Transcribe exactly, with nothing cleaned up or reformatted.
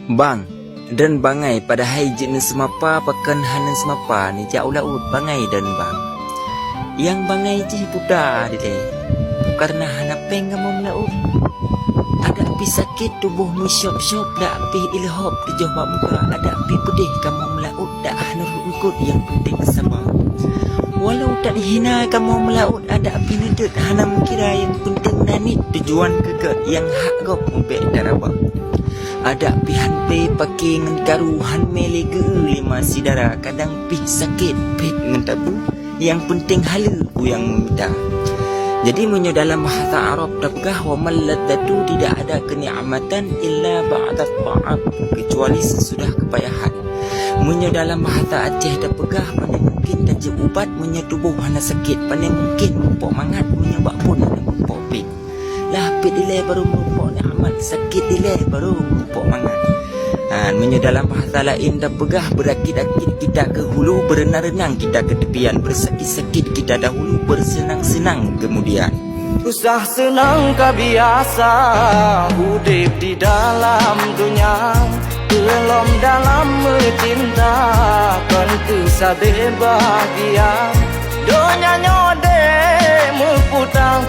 Bang, droen bangai padahai jeuet neuseumapa, pakon hana neuseumapa neujak u laôt bangai droen bang. Nyang bangai jih buta dilée, kareuna hana péng kamoe meulaôt. Adak pih sakét tuboh meusyop-syop, dak pih ilhop teujoh bak muka, adak pih peudeh kamoe meulaôt dak hana rhot eungkot, nyang peunteng saba. Walau that hina kamoe meulaôt adak pih neudeuet hana meukira, nyang peunteng na niet tujuan keu gét nyang hak gob mubék taraba. Adak pih han pé paké ngon karu, han mé lé geu-eu lé ma syedara, kadang pih sakét phet ngon tabu, nyang peunteng haleue peue nyang meumita. Jadi meunyoe dalam bahasa Arab tapeugah, "Wa mal ladzatu", tidak ada kenikmatan illa ba'da ta'ab, kecuali sesudah kepayahan. Meunyoe dalam bahasa Aceh tapeugah, pane mungkin tajeuet ubat meunyoe tuboh hana sakét, pane mungkin mupok mangat meunyoe bak phon hana mupok pet. Lah pet dilée barô mupok nikmat, sakét dilée barô mupok mangat. Ha, meunyoe dalam bahasa laén tapeugah, beurakit-rakit kita keu hulu, beureunang-reunang kita keu teupian, beusakit-sakit kita dahulu, beuseunang-seunang kemudian. Susah seunang ka biasa udeb di dalam dunia, beulom dalam meucinta kon teusabe bahagia. Donya nyoe deh meuputa.